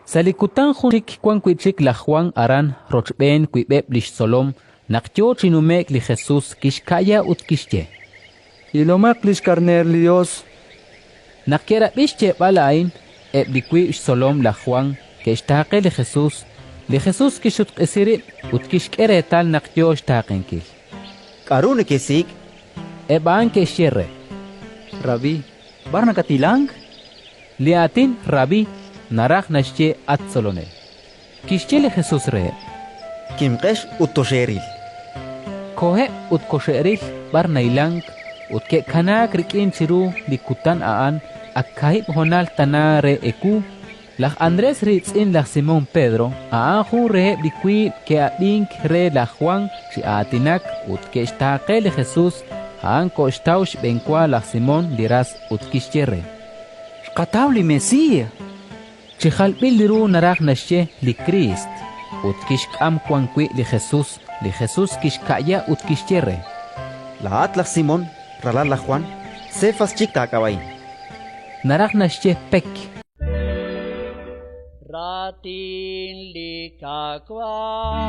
Sa' li kutan jun chik wan wi' chik laj Jwan aran rochb'een wiib'eb' li xtzolom. Naq yo chi nume'k li Jesus, kixka'ya ut kixye: Ilomaq li xKarneer li Yos! Naq ke'rab'i xyeeb'al a'in, eb' li wiib' xtzolom laj Jwan ke'xtaaqe li Jesus. Li Jesus kixsutq'isi rib' ut kixk'e reetal naq yo xtaaqenkil. K'aru nekesik'? Eb' a'an ke'xye re: Rabí, b'ar nakathilank? Li aatin Rabí naraj naxye At Tzolonel. Kixye li Jesus reheb': Kimqex ut toxeeril. Koheb' ut koxe'ril b'ar nahilank, ut ke'kanaak rik'in chiru li kutan a'an ak kaahib' honal tana re ewu. Laj Andrés riitz'in laj Simón Pedro a'an jun reheb' li wiib' ke'ab'ink re laj Jwan chi aatinak ut ke'xtaaqe li Jesus. A'an koxtaw xb'enwa laj Simón li ras ut kixye re: Xqataw li Mesias. Chi jalb'il ru naraj naxye li Kriist. Ut kixk'am wan wi' li Jesus. Li Jesus kixka'ya ut kixye re: Laa'at laj Simón, ralal laj Jwan, Sefas chik taak'ab'a'in. Naraj naxye pek. Raatin li Qaawa'.